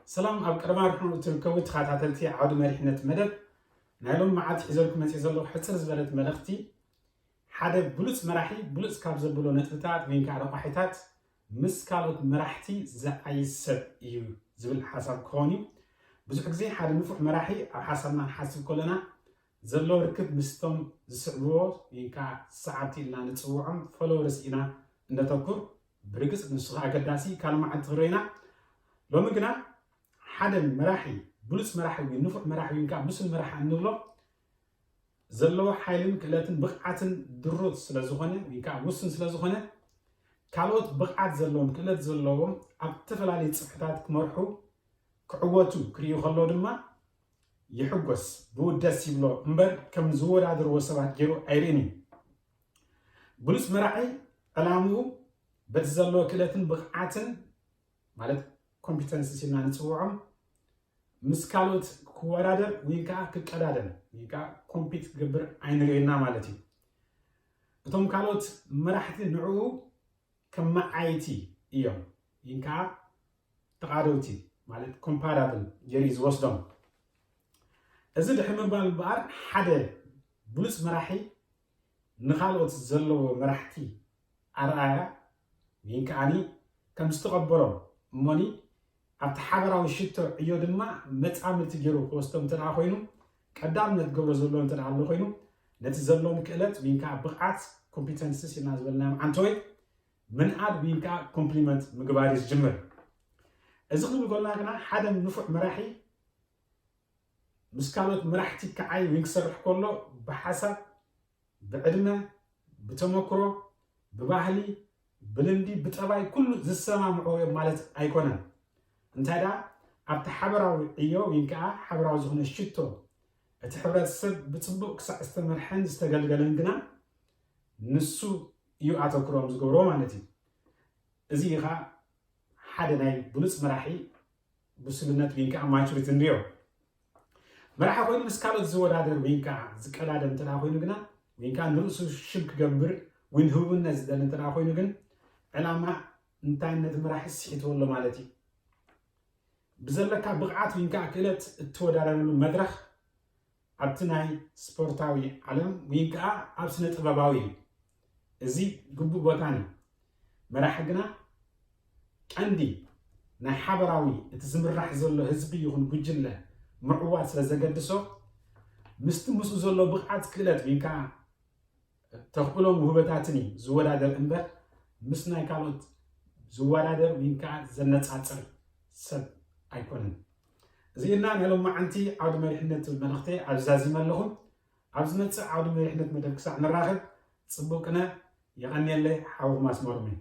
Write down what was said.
ሰላም ኣብ ቀረባ ርሑን እትርከቡ ተኸታተልቲ ዓውዲ መሪሕነት መደብ፣ ናይ ሎም መዓልቲ ሒዘልኩም መፅእ ዘለኹ ሕፅር ዝበለት መልእኽቲ፣ ሓደ ብሉፅ መራሒ ብሉፅ ካብ ዘብሎ ነጥብታት ወይ ከዓ ረቋሒታት ምስ ካልኦት መራሕቲ ዝዓይስ ሰብ እዩ ዝብል ሓሳብ ክኸውን እዩ። ብዙሕ ግዜ ሓደ ንፉዕ መራሒ ኣብ ሓሳብና ንሓስብ ከለና ዘሎ ርክብ ምስቶም ዝስዕብዎ ወይ ከዓ ሰዓብቲ ኢልና ንፅውዖም ፎሎወርስ ኢና እነተኩር። ብርግፅ ንሱ ከዓ ኣገዳሲ ካልእ መዓልቲ ክረኢና። ሎሚ ግና ሓደ መራሒ ብሉፅ መራሒ ወይ ንፉዕ መራሒ ወይ ከዓ ብሱል መራሒ እንብሎ ዘለዎ ሓይልን ክእለትን ብቕዓትን ድሩት ስለዝኾነ ወይ ከዓ ውሱን ስለዝኾነ ካልኦት ብቕዓት ዘለዎም ክእለት ዘለዎም ኣብ ዝተፈላለዩ ፅፍሕታት ክመርሑ ክዕወቱ ክርእዩ ከለዉ ድማ ይሕጎስ ብኡ ደስ ይብሎ እምበር ከም ዝወዳደርዎ ሰባት ገይሩ ኣይርእን እዩ። ብሉፅ መራሒ ዕላምኡ በቲ ዘለዎ ክእለትን ብቕዓትን ማለት ኮምፒተንስስ ኢልና ንፅውዖም ምስ ካልኦት ክወዳደር ወይ ከዓ ክቀዳደም ወይ ከዓ ኮምፒት ክገብር ኣይንርእየና ማለት እዩ። እቶም ካልኦት መራሕቲ ንዕኡ ከም መዓይቲ እዮም ወይ ከዓ ተቓደውቲ ማለት ኮምፓራብል ገይሩ እዩ ዝወስዶም። እዚ ድሕሪ ምባል እምበኣር ሓደ ብሉፅ መራሒ ንኻልኦት ዘለዎ መራሕቲ ኣርኣያ ወይ ከዓኒ ከም ዝተቐበሎም እሞኒ ኣብቲ ሓበራዊ ሽቶ ዕዮ ድማ መፃምድቲ ገይሩ ክወስዶም እንተ ኮይኑ ቀዳምነት ገብሮ ዘለዎ እንተ ኣሎ ኮይኑ ነቲ ዘለዎም ክእለት ወይ ከዓ ብቕዓት ኮምፒተንስስ ኢልና ዝበልናዮም ዓንተወይ ምንኣድ ወይ ከዓ ኮምፕሊመንት ምግባር እዩ ዝጅምር። እዚ ክንብል ከለና ግና ሓደ ንፉዕ መራሒ ምስ ካልኦት መራሕቲ ክዓይ ወይ ክሰርሕ ከሎ ብሓሳብ ብዕድመ ብተመክሮ ብባህሊ ብልምዲ ብጠባይ ኩሉ ዝሰማምዖ እዮም ማለት ኣይኮነን። እንታይ ደኣ ኣብቲ ሓበራዊ ዕዮ ወይ ከዓ ሓበራዊ ዝኾነ ሽቶ እቲ ሕብረተሰብ ብፅቡቕ ክሳዕ ዝተመርሐን ዝተገልገለን ግና ንሱ እዩ ኣተኩሮም ዝገብሮ ማለት እዩ። እዚ እዩ ከዓ ሓደ ናይ ብሉፅ መራሒ ብስልነት ወይ ከዓ ማቹሪቲ ንሪኦ። መራሒ ኮይኑ ምስ ካልኦት ዝወዳደር ወይ ከዓ ዝቀዳደም እንተ ኮይኑ ግና ወይ ከዓ ንርእሱ ሽም ክገብር ወይ ንህቡብነት ዝደሊ እንተ ኮይኑ ግን ዕላማ እንታይ ነቲ መራሒ ስሒትዎ ኣሎ ማለት እዩ። ብዘለካ ብቕዓት ወይ ከዓ ክእለት እትወዳደረሉ መድረኽ ኣብቲ ናይ ስፖርታዊ ዓለም ወይ ከዓ ኣብ ስነ ጥበባዊ እዩ። እዚ ግቡእ ቦታን እዩ። መራሒ ግና ቀንዲ ናይ ሓበራዊ እቲ ዝምራሕ ዘሎ ህዝቢ ይኹን ጉጅለ ምዕዋት ስለ ዘገድሶ ምስቲ ምስኡ ዘሎ ብቕዓት ክእለት ወይ ከዓ ተኽእሎን ውህበታትን እዩ ዝወዳደር እምበር ምስ ናይ ካልኦት ዝወዳደር ወይ ከዓ ዘነፃፅር ሰብ ኣይኮነን። እዚ እና ናይ ሎማዓንቲ ዓውዲ መሪሕነት ትብል መልእኽተይ ኣብዛዚመ ኣለኹ። ኣብ ዝመፅእ ዓውዲ መሪሕነት መደብ ክሳዕ ንራኸብ ፅቡቅ ቅነ። የቐንየለይ ሓውኹም ኣስመሮም እየ።